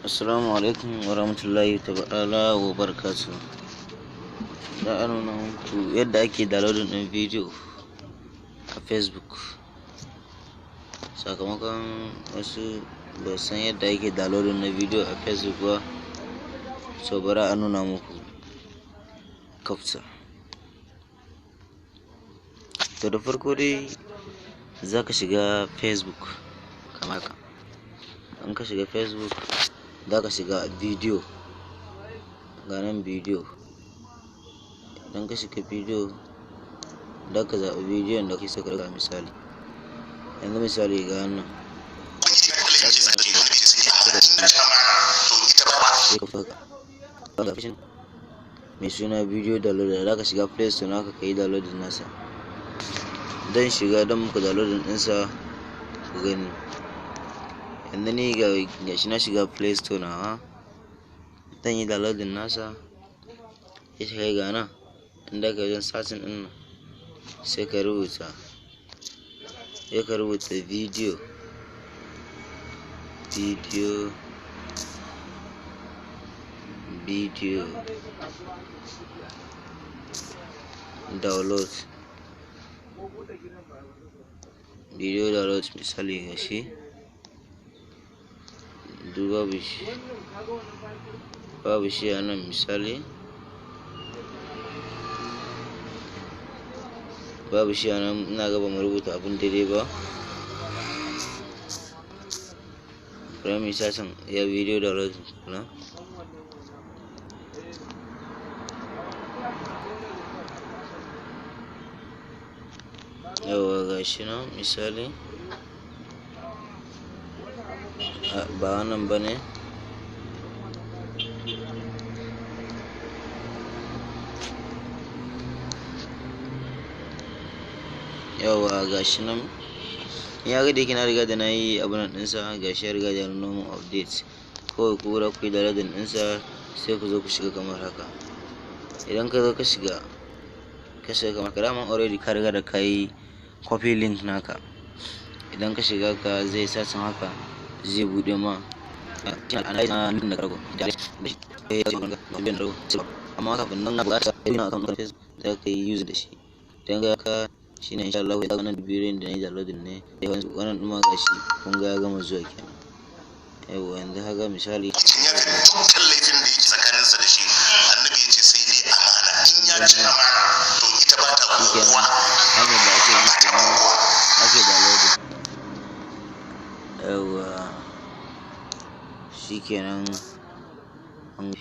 Assalamu alaikum warahmatullahi ta'ala wa barakatuh. Za a nuna muku yadda ake downloading ɗin bidiyo a Facebook. Sakamakon wasu ba san yadda ake downloading na bidiyo a Facebook ba, so bari a nuna muku kafta. To da farko dai za ka shiga Facebook kamar haka. In ka shiga Facebook, za ka shiga bidiyo, ga nan bidiyo. Idan ka shiga bidiyo, za ka zaɓi bidiyon da kake so ka ɗauka. Misali yanzu, misali ga wannan, sai ka faka ga application mai suna Video Downloader. Za ka shiga Play Store naka ka yi downloading nasa. Don shiga don muku downloading ɗinsa ku gani. Yanzu ni ga gashi na shiga Play Store nawa, zan yi downloading nasa. Ya shiga ga nan inda ka wajen searching ɗin nan, sai ka rubuta, sai ka rubuta video download, video download. Misali gashi, duk babu shi, babu shi a nan. Misali babu shi a nan. Ina ga bamu rubuta abun daidai ba. Bari mu yi searching ya video download tukuna. Yawwa, gashi nan. Misali ba wannan ba ne. Yawwa, gashi nan. Ya ga da yake na riga da na yi abun nan ɗinsa, gashi ya riga da ya nuno mun update. Kawai ku za ku yi downloading ɗinsa, sai ku zo ku shiga kamar haka. Idan ka zo ka shiga, ka shiga kamar haka, daman already ka riga da ka yi copy link naka. Idan ka shiga ka zai searching haka, zai buɗe ma. Amma kafin nan na buƙata ina akan Facebook za ka yi use da shi. Idan ka haka shine, insha Allah ya wannan bidiyon da na yi downloading ne wannan ɗin ma, gashi kun ga ya gama zuwa kenan. Yawwa, yanzu haka misali ya fi dukkan laifin da yake tsakaninsa da shi, Annabi ya ce sai dai amana. In ya ci amana, to ita ba ta shikenan. Kowa Hanyar da ake bi kenan ake downloading. Yawwa, shikenan an.